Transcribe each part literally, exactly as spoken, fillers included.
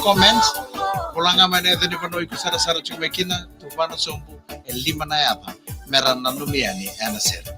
Comment. Vola ga mai na yaca ni vanua iko sarasara tiko mai kina, tuvana sobu e lima na yaca me ra nanumi yani ena sere.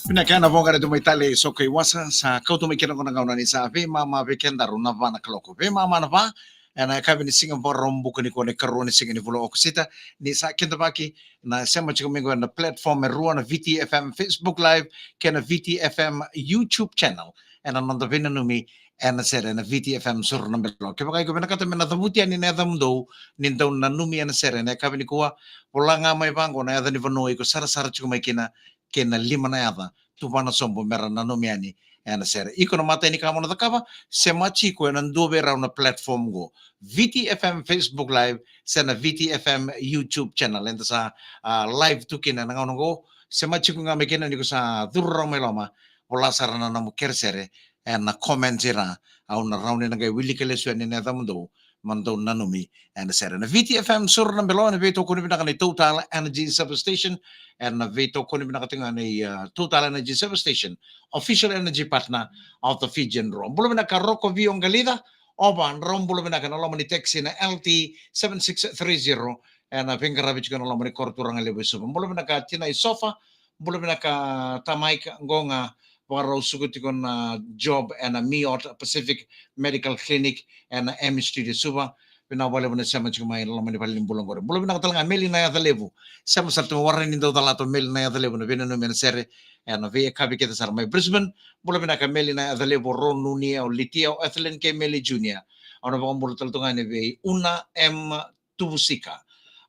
Vinaka, ena voqa era tu mai tale i Soko i Wasa, sa kauta mai kina qo na gauna ni sa veimama vei kedaru na va na kaloko. Veimama na va, ena yakavi ni siga Vakaraubuka nikua, na ikarua ni siga ni vula o Okosita, ni sa kidavaki na sema tiko mai qo ena platform e rua, na V T F M Facebook Live kei na V T F M YouTube channel. Ena noda veinanumi ena sere ena V T F M Suru na Belo. Kevaka iko vinakata me na cavuti yani na yacamudou ni dau nanumi ena sere ena yakavi nikua, vola ga mai vaqo na yaca ni vanua iko sarasara tiko mai kina, kei na lima na yaca, tuvana sobu me ra nanumi yani ena sere. Iko na imatai ni ka mo na cakava, sema tiko ena dua vei rau na platform qo, V T F M Facebook Live se na V T F M YouTube channel. Eda sa, a, live tu kina ena gauna qo. Sema tiko ga mai kina ni ko sa curu rawa mai loma, vola sara na nomu keresere ena comment i ra, au na rawa ni na qai wilika lesu yani na yacamudou mo dou nanumi ena sere. Na V T F M Suru na Belo, ena veitokoni vinaka nei Total Energy Service Station, ena veitokoni vinaka tiko ga nei, uh, Total Energy Service Station, official energy partner of the Fijian Drua. Bula vinaka Roko Vio Qalica, o va drau bula vinaka ena loma ni taxi na L T seven six three zero, ena veiqaravi tiko ena loma ni koro turaga levu e Suva. Bula vinaka Tina i Sofa, bula vinaka Tamaika, qo ga vakarau suka tiko na job ena Miot Pacific Medical Clinic ena M Studio Suva. Vinaka vakalevu na sema tiko mai ena loma ni vale ni bula qori. Bula vinaka tale ga Meli na Yaca Levu. Sema sara tu mai, warai ni dau calata o Meli na Yaca Levu na veinanumi ena sere ena veiyakavi kece sara mai Brisbane. Bula vinaka Meli na Yaca Levu, o Ronuni, o Litia, o Ethelyn kei Meli Junior. Au na vakabula tale tu ga yani vei Una M Tuvusika.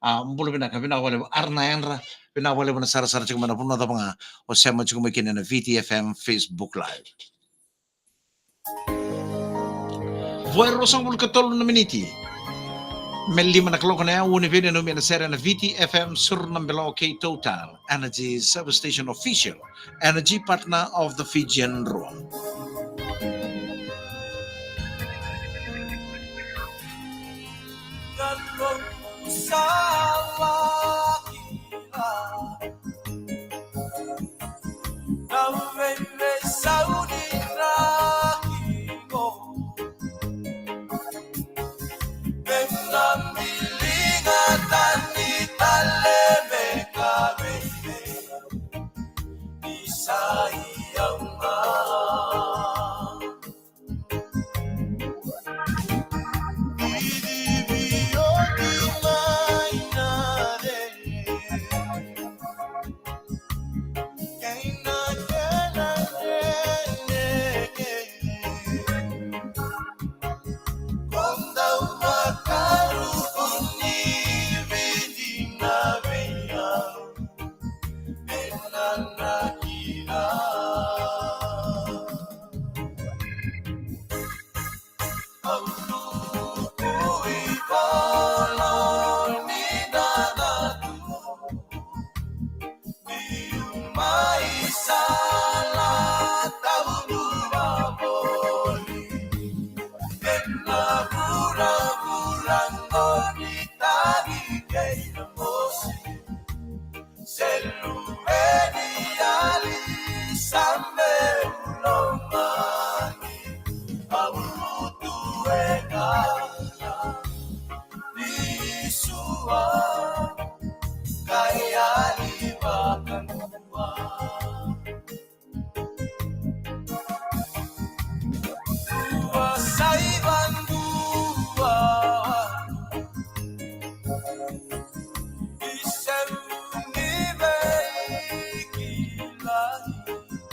A, bula vinaka, vinaka vakalevu Arna Yadra, vinaka vakalevu na sarasara tiko mai na vanua cava ga o sema tiko mai kina na V T F M Facebook Live. Vo e ruasagavulu ka tolu na miniti me lima na kaloko na yau ni veinanumi ena sere na V T F M Suru na Belo kei Total Energy Service Station, official energy partner of the Fijian Drua.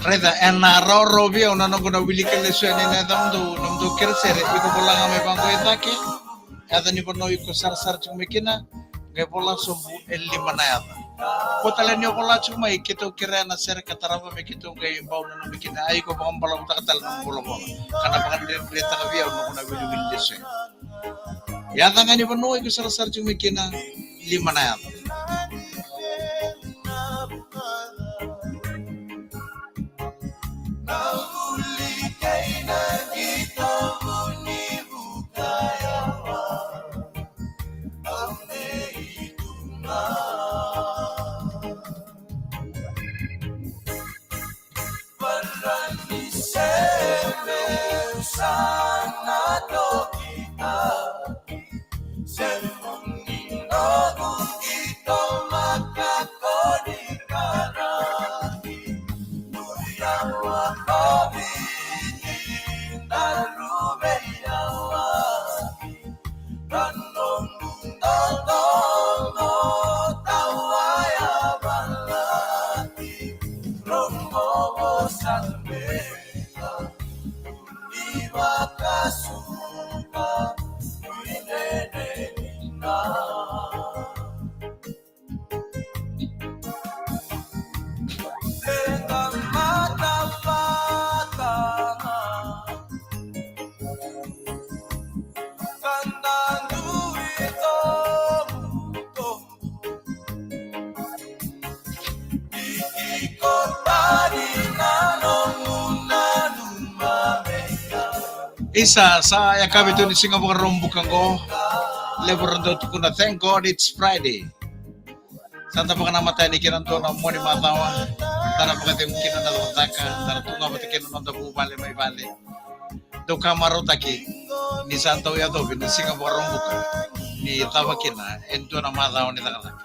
Raica, ena rawarawa vei au na noqu na wilika lesu yani na yacamudou, nomudou keresere, iko vola ga mai vaqo e cake. Yaca ni vanua iko sarasara tiko mai kina, qai vola sobu e lima na yaca. Ko tale ni o vola tiko mai, keitou kerea na sere ka tarava me keitou qai bau nanumi kina. A iko vakabalavutaka tale na nomu volavola ka na vakadredretaka vei au na noqu na wiliwili lesu yani. Yaca ga ni vanua iko sarasara tiko mai kina, lima na yaca. Isa, sa yakavi tu ni siga Vakaraubuka qo. Levu era dau tukuna, thank God it's Friday. Sa da vakanamata yani kina dua na mua ni macawa. Da na vakacegu kina na cakacaka, da na tu ga vata kina na noda vuvale mai vale. Dau ka marautaki ni sa dau yacovi na siga Vakaraubuka, ni cava kina e dua na macawa ni cakacaka.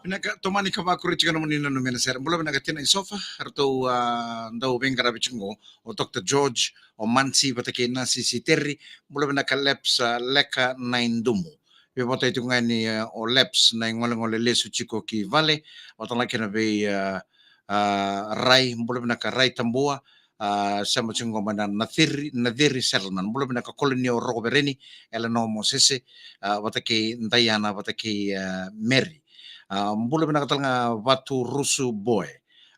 Vinaka, tomani ka vakuri tiko na nomuni nanumi ena sere. Bula vinaka Tina Isofa, ratou, a, dau veiqaravi tiko qo, o Doctor George, o Mansi vata kei Nasi Siteri. Bula vinaka Leps, a, Leka Naidumu. Veivotai tiko ga yani, e, o Leps na igolegole lesu tiko ki vale, vata la kina vei, e, a, Rai, bula vinaka Rai Tabua, a, sema tiko qo mai na Naciri, Naciri Settlement, bula vinaka Koloni o Rokovereni, Eleanor Mosese, a, vata kei Diana, vata kei, a, Mary. A, bula vinaka tale ga Vatu Rusu Boy.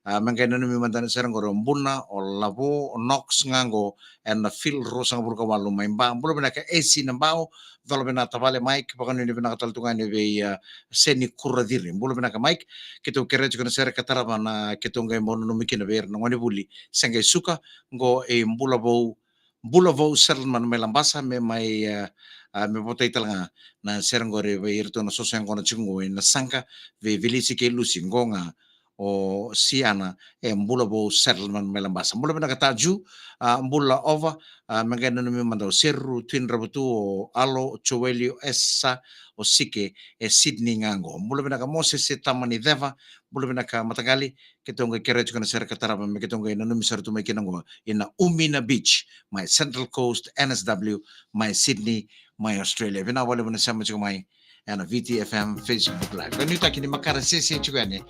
A, me qai nanumi mada na sere qori o Buna, o Lavo, o Knox ga qo, ena Phil ruasagavulu ka walu mai Ba. Bula vinaka Esi na Bao, cola vinaka tavale Mike, vakanuinui vinaka tale tu ga yani vei, a, Seni Kuraciri. Bula vinaka Mike, keitou kerea tiko na sere ka tarava na keitou qai bau nanumi kina vei ira na gonevuli se qai suka, qo e Bula Vou, Bula Vou Settlement mai Labasa, me mai, a, a, me votai tale ga na sere qori vei iratou na soso yaqona tiko qo ena saqa vei Vilisi kei Lusi, qo ga o Siana e Bula Vou Settlement mai Labasa. Bula vinaka Taju, a, bula Ova, a, me qai nanumi mada o Seru, Twin Ravatu, o Alo, o Joeli, o Esa, o Sike, e Sydney ga qo. Bula vinaka Mosese Tamaniceva, bula vinaka mataqali, keitou qai kerea tiko na sere ka tarava me keitou qai nanumi sara tu mai kina qo ina Umina Beach, mai Central Coast, N S W, mai Sydney, mai Australia. Vinaka vakalevu na sema tiko mai ena V T F M Facebook Live. Ka nuitaki ni makare sese tiko yani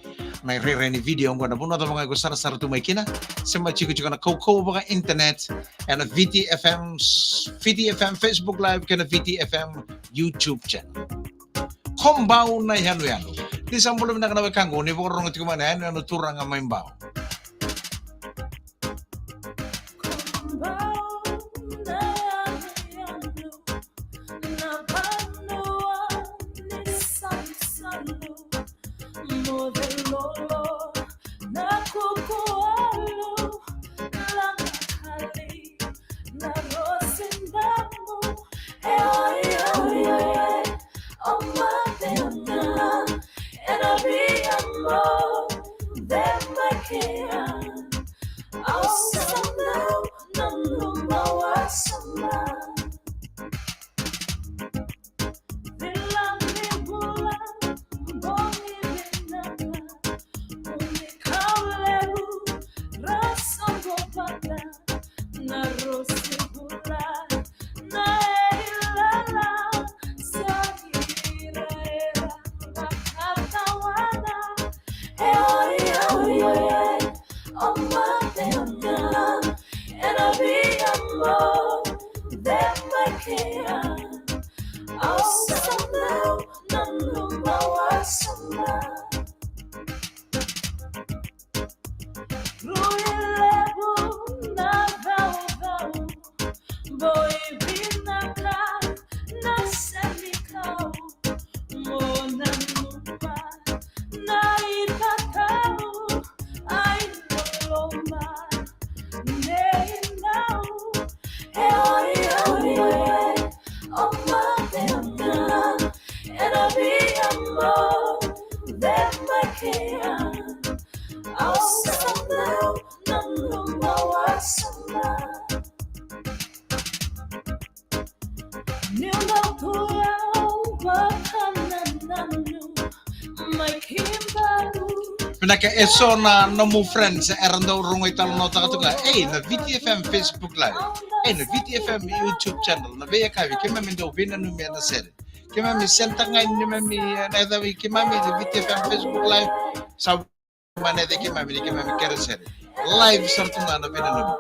na irairai ni video qo na vanua cava ga iko sarasara tu mai kina, sema tiko tiko na kaukauwa vaka internet ena V T F M, V T F M Facebook Live kei na V T F M YouTube channel. Ko Bau na yanuyanu. Ni sa bula vinaka na wekaqu, ni vakarorogo tiko mai na yanuyanu turaga mai Bau. Vinaka. E so na nomu friends era dau rogo italanoataka tu ga, ei, na V T F M Facebook Live, ei, na V T F M YouTube channel, na veiyakavi keimami dau veinanumi ena sere. Keimami senta ga ni mami, eh, na yacavi keimami na V T F M Facebook Live. Sa mana yaca keimami ni keimami kere sere. Live sara tu ga na veinanumi.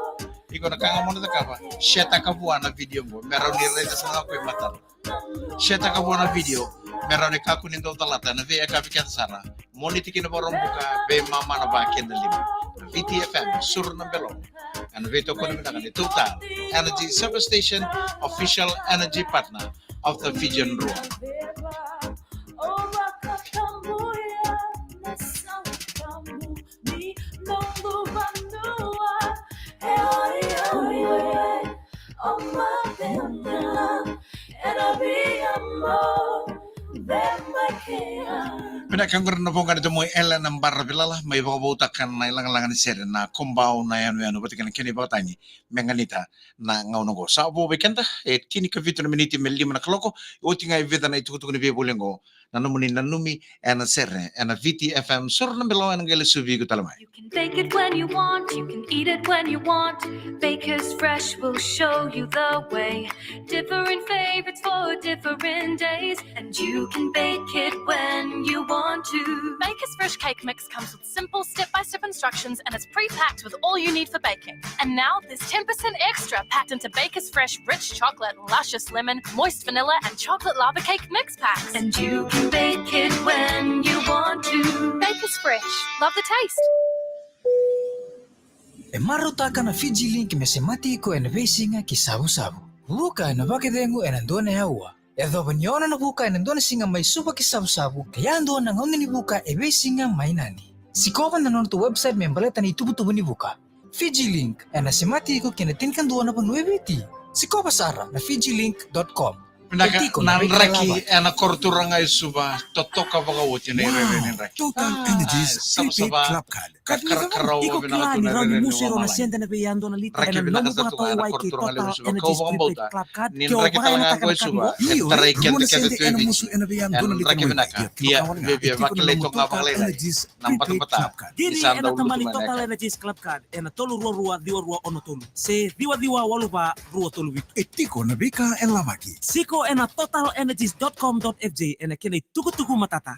Iko na ka ga mo na cakava, setaka vua na video qo me rawa ni raica sara ga ko i matana. Setaka vua na video me rawa ni kakua ni dau calata ena veiyakavi kece sara. Moniti kina Vakaraubuka, veimama na va kei na lima. Na V T F M, Suru na Belo. Ena veitokoni vinaka ni Total Energy Service Station, official energy partner of the Fijian Drua. Vinaka. Qori na voqa ni Tamui Elena Baravilala mai vakavoutaka na ilagalaga ni sere Na Kobau na Yanuyanu vata kei na kena ivakatagi Me Ganita na Gauna Oqo. Sa vo vei keda e tinikavitu na miniti me lima na kaloko. Oti ga e vica na itukutuku ni veivoli oqo, na nomuni nanumi ena sere ena V T F M Suru na Belo, ena qai lesuvi iko tale mai. You can bake it when you want, you can eat it when you want. Baker's Fresh will show you the way. Different favorites for different days, and you can bake it when you want to. Baker's Fresh cake mix comes with simple step-by-step instructions and is pre-packed with all you need for baking. And now there's ten percent extra packed into Baker's Fresh rich chocolate, luscious lemon, moist vanilla, and chocolate lava cake mix packs. And you can bake it when you want to. Baker's Fresh. Love the taste. E marautaka na Fiji Link me semati iko ena veisiga ki Savusavu. Vuka ena vakacegu ena dua na aua. Yacova ni ono na vuka ena dua na siga mai Suva ki Savusavu, ka yadua na gauna ni vuka e veisiga mai Nadi. Sikova na noda website me baleta na ituvatuva ni vuka. Fiji Link, ena semati iko ki na tinikadua na vanua e Viti. Sikova sara na fiji link dot com. Vinaka. E tiko na draki ena koro turaga e Suva, totoka vakaoti na irairai ni draki. Total Energies prepaid club card. Ka ni cava iko kila ni rawa ni musu e rua na sede na veiyadua na litra ena nomu vakatokai Total Energies prepaid club card? Ke o vakayagataka na ka qo, io, rua na sede ena musu ena veiyadua na litra na wai. Ia, e tiko na nomu Total Energies prepaid club card. Qiri ena tabani Total Energies club card ena tolu rua rua ciwa rua ono tolu se ciwa ciwa walu va rua tolu vitu. E tiko na veika e lavaki. Siko ena total energies dot com dot F J ena kena itukutuku matata.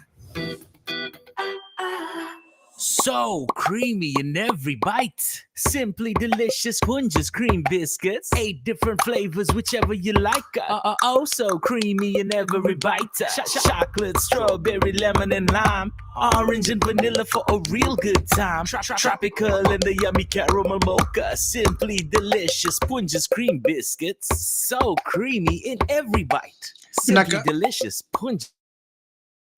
So creamy in every bite. Simply delicious Punjas cream biscuits. Eight different flavors, whichever you like. Uh, uh, oh, so creamy in every bite. Ch- ch- chocolate, strawberry, lemon, and lime. Orange and vanilla for a real good time. Tro- tro- tropical and the yummy caramel mocha. Simply delicious Punjas cream biscuits. So creamy in every bite. Simply delicious Punjas.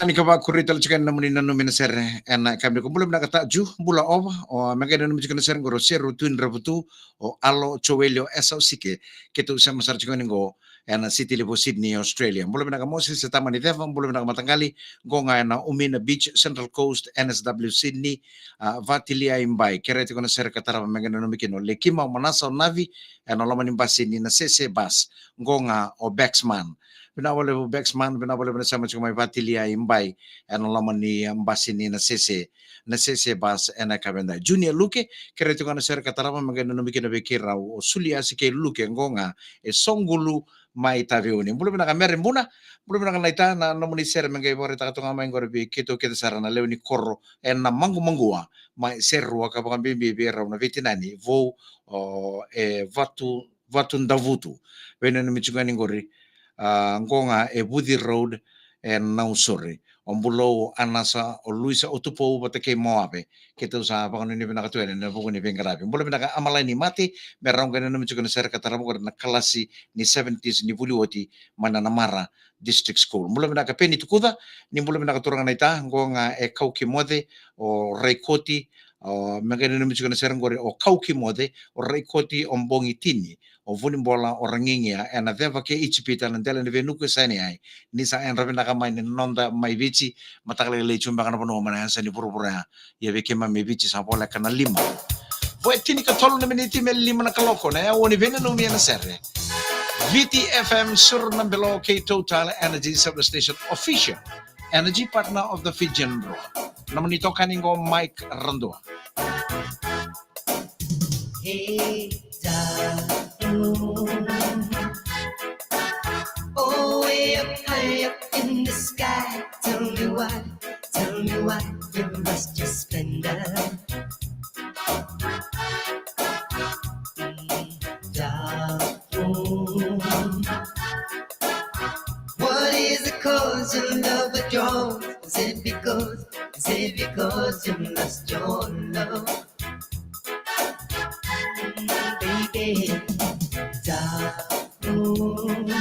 Ni ka vakuri tale tiko ena nomuni nanumi na sere ena yakavi nikua. Bula vinaka Taju, bula ova. O me qai nanumi tiko na sere qori o Seru Tui Dravutu, o Alo, Joeli, o Esa, o Sike. Keitou sema sara tiko ni qo ena siti levu o Sydney, Australia. Bula vinaka Moses, e tama ni ceva, bula vinaka mataqali. Qo ga ena Umina Beach, Central Coast, N S W Sydney. A, Vatilia i Bai, kerea tiko na sere ka tarava me qai nanumi kina o Lekima, o Manasa, o Navi, ena loma ni basi ni Nasese bus. Qo ga o Baxman. Vinaka vakalevu Baxman, vinaka vakalevu na sema tiko mai Vatilia i Bai ena loma ni basi ni Nasese, Nasese bus ena yakavi edai. Junior Luke, kerea tiko ga na sere ka tarava me qai nanumi kina vei keirau o Suliasi kei Luke, qo ga e Soqulu mai Taveuni. Bula vinaka Mere Buna, bula vinaka naita, na nomuni sere me qai vakaraitaka tu ga mai qori vei keitou kece sara na lewe ni koro ena Maqumaqua mai Serua ka vakabibi vei rau na veitinani vou, o, e Vatu Vatu Davutu. Veinanumi tiko ga ni qori, a, qo ga e Vuci Road e Nausori. O Bulou, o Anasa, o Luisa, o Tupou vata kei Moave. Keitou sa vakanuinui vinaka tu yani ena vuku ni veiqaravi. Bula vinaka Amalai ni Mate, me rau qai nanumi tiko na sere ka tarava qori na kalasi ni seventies ni vuli oti mai na Namara District School. Bula vinaka Peni Tukuca, ni bula vinaka turaga naita, qo ga e Kaukimoce, o Raikoti, o, me qai nanumi tiko na sere qori o Kaukimoce, o Raikoti, o Bogitini, o Vunibola, o Ragigia, ena ceva kei Ijipita na dela ni veinuku e Saineai. Ni sa yadra vinaka mai na noda mai Viti, mataka lailai tu beka na vanua mai na yasa ni vuravura ya. Ia vei keimami e Viti sa voleka na lima. Vo e tinikatolu na miniti me lima na kaloko, na aua ni veinanumi ena sere. V T F M Suru na Belo kei Total Energy Service Station official energy partner of the Fijian Drua. Nomuni itokani qo Mike Radua. Hey, dark moon. Oh, way up high up in the sky. Tell me why, tell me why you lost your splendor. Mm, dark moon. What is the cause your love withdraws? Is it because, is it because you lost your love? Mm, baby, dark moon.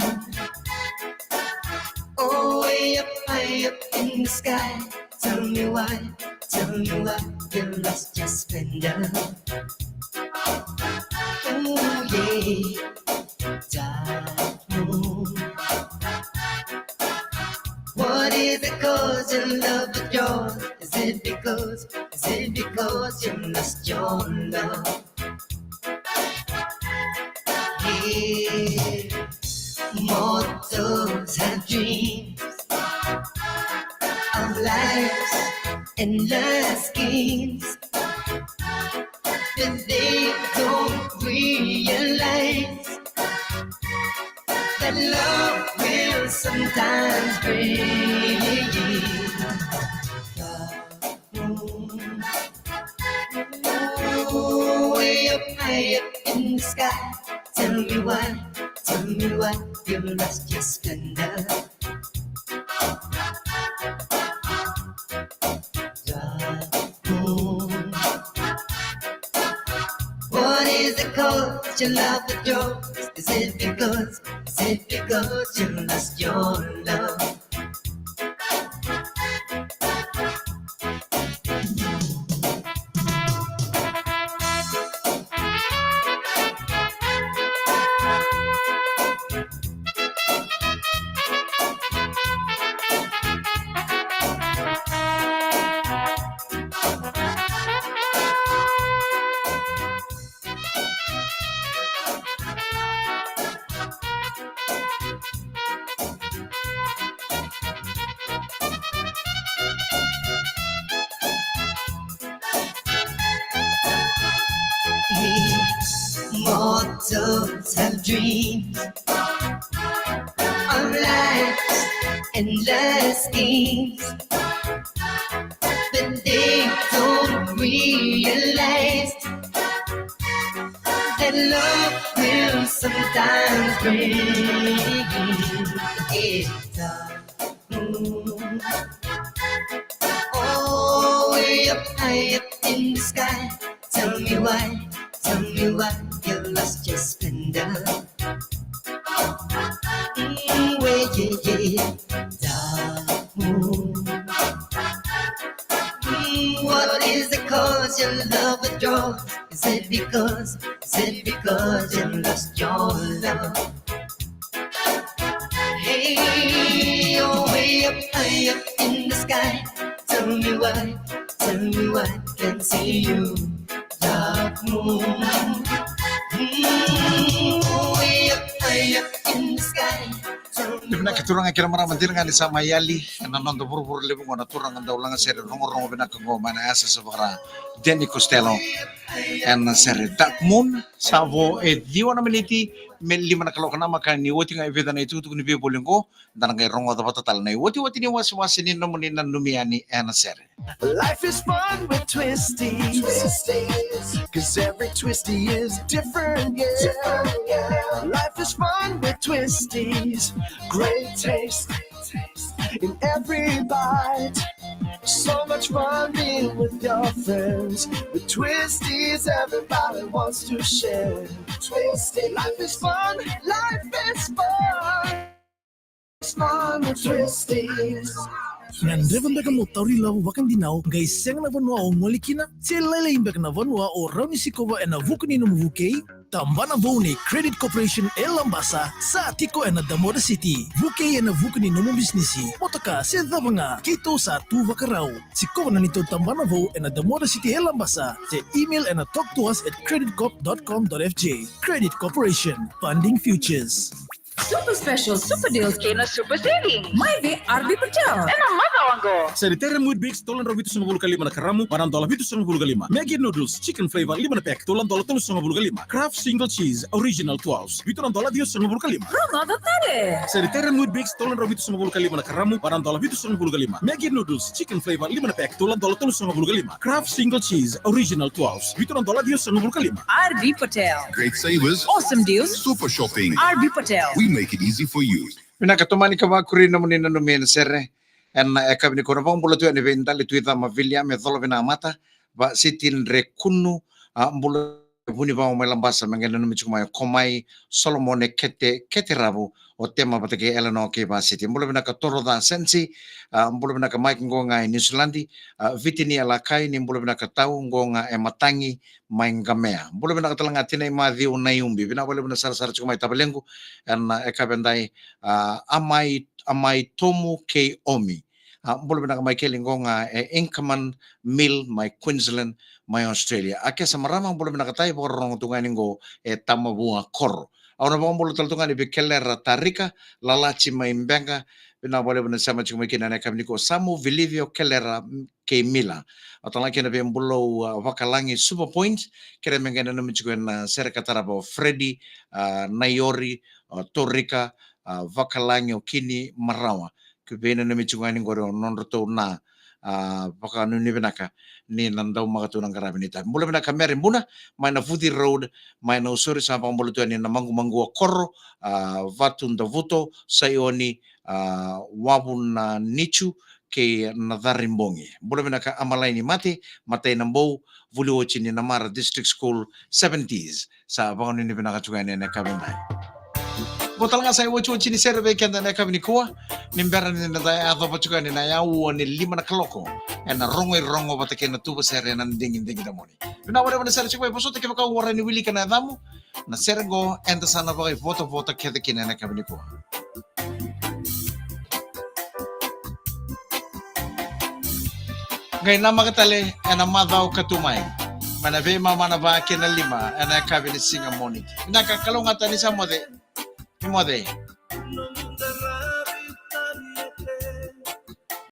Oh, way up high up in the sky. Tell me why, tell me why you lost your splendor. Oh, yeah, dark moon. What is the cause your love withdraws? Is it because, is it because you lost your love? Yeah. Mortals have dreams of life's endless schemes, but they don't realize that love will sometimes bring Ooh, way up high up in the sky. Tell me why, tell me why you lost your splendor. Dark moon. What is the cause your love withdraws? Is it because, is it because you lost your love? Mortals have dreams of life's endless schemes, but they don't realize that love will sometimes bring it down. Oh, way up high up in the sky. Tell me why, tell me why you lost your splendor. Mm, way, yeah, yeah, dark moon. Mm, what is the cause your love withdraws? Is it because, is it because you lost your love? Hey, oh, way up high up in the sky. Tell me why, tell me why can't see you, dark moon. Mm, way up high up in the sky. Vinaka turaga kei na marama, dina ga ni sa mai yali ena noda vuravura levu qo na turaga dau lagasere rogorogo vinaka qo mai na S S F R, Danny Costello. Ena sere Dark Moon, sa vo e ciwa na miniti me lima na kaloko, namaka ni oti ga e vica na itukutuku ni veivoli qo, da na qai rogoca vata tale na iotioti ni wasewase ni nomuni nanumi yani ena sere. Life is fun with Twisties. Twisties. 'Cause every Twistie is different, yeah. Different, yeah. Life is fun with Twisties. Great taste in every bite. So much fun being with your friends. With Twisties, everybody wants to share. Twisties, life is fun, life is fun. It's fun with Twisties. Na draiva beka mo tauri lavo vakadinau qai sega na vanua o gole kina? Se lailai beka na vanua o rawa ni sikova ena vuku ni nomu vukei? Tabana vou nei Credit Corporation e Labasa sa tiko ena Damoda City. Vukei ena vuku ni nomu bisinisi, motoka se cava ga, keitou sa tu vakarau. Sikova na neitou tabana vou ena Damoda City e Labasa se email ena talk to us at credit corp dot com dot F J. Credit Corporation, funding futures. Super special, super deals kei na super saving mai vei R B Patel. Ena macawa Sanitarium Weet-Bix, tolu na drau vitusagavulu ka lima na karamu, va na dola vitusagavulu ka lima. Maggi noodles, chicken flavor, lima na pack, tolu na dola tolusagavulu ka lima. Kraft single cheese, original twelve, vitu na dola ciwasagavulu ka lima. Rogoca tale. Sanitarium Weet-Bix, tolu na drau vitusagavulu ka lima na karamu, va na dola vitusagavulu ka lima. Maggi noodles, chicken flavor, lima na pack, tolu na dola tolusagavulu ka lima. Kraft single cheese, original twelve, vitu na dola ciwasagavulu ka lima. R B Patel. Great savers. Awesome deals. Super shopping. R B Patel. We make it easy for you. Vinaka, tomani ka vakuri nomuni nanumi ena sere. Ena yakavi nikua, na vakabula tu yani vei Dalitui Cama, Viliame Colovinamata, Vasiti Drekunu, a, bula Vunivawa mai Labasa, me qai nanumi tiko mai o Komai Solomone Kete, Kete Ravu, o Tema vata kei Elenoa kei Vasiti. Bula vinaka Toro Ca Sensi, a, bula vinaka Mike qo ga e Niusiladi, a, Vitinia Lakai, ni bula vinaka Tau qo ga e Matagi mai Qamea. Bula vinaka tale ga Tinai Maciu Naiubi, vinaka vakalevu na sarasara tiko mai tavalequ ena yakavi edai, a, Amai, Amai Tomu kei Omi. A, bula vinaka Maikeli qo ga e Inkerman Mill mai Queensland mai Australia. A kesa marama, bula vinaka Tai, vakarorogo tu ga ni qo e Tamavua Koro. Au na vakabula tale tu ga ni vei Kelera Tarika, Lalaci mai Beqa, vinaka vakalevu na sema tiko mai kina ena yakavi nikua. Samu, Vilivio, Kelera, m, kei Mila. Au tala kina vei Bulou, a, Vakalagi Super Point, kere me qai nanumi tiko ena sere ka tarava o Fredi, a, Naiori, a, Torika, a, Vakalagi, o Kini, Marawa. Ke veinanumi tiko ga ni qori o nodratou na, a, vakanuinui vinaka ni na daumaka tu na qaravi ni tavi. Bula vinaka Mary Buna, mai na Vuci Road, mai na Usori, sa vakabula tu yani na Maqumaquwa Koro, a, Vatu Davuto, Saioni, a, Wavu na Nitu, kei na Caribogi. Bula vinaka Amalaini Mate, Matai na Bou, vuli oti ni Namara District School, seventies. Sa vakanuinui vinaka tiko yani ena yakavi edai. Qo tale ga sa iotioti ni sere vei keda ena yakavi nikua, ni bera ni da yacova tiko yani na yaua ni lima na kaloko ena rogo i rogo vata kei na tuva sere ena digidigi domoni. Vinaka vakalevu na sere tiko mai, vosota kevaka o rawa ni wilika na yacamu, na sere qo eda sa na vakaivotavota kece kina ena yakavi nikua. Qai namaka tale ena macawa ka tu mai, mai na veimama na va kei na lima ena yakavi ni siga Moniti. Vinaka, kalougata ni sa moce. Ni moce.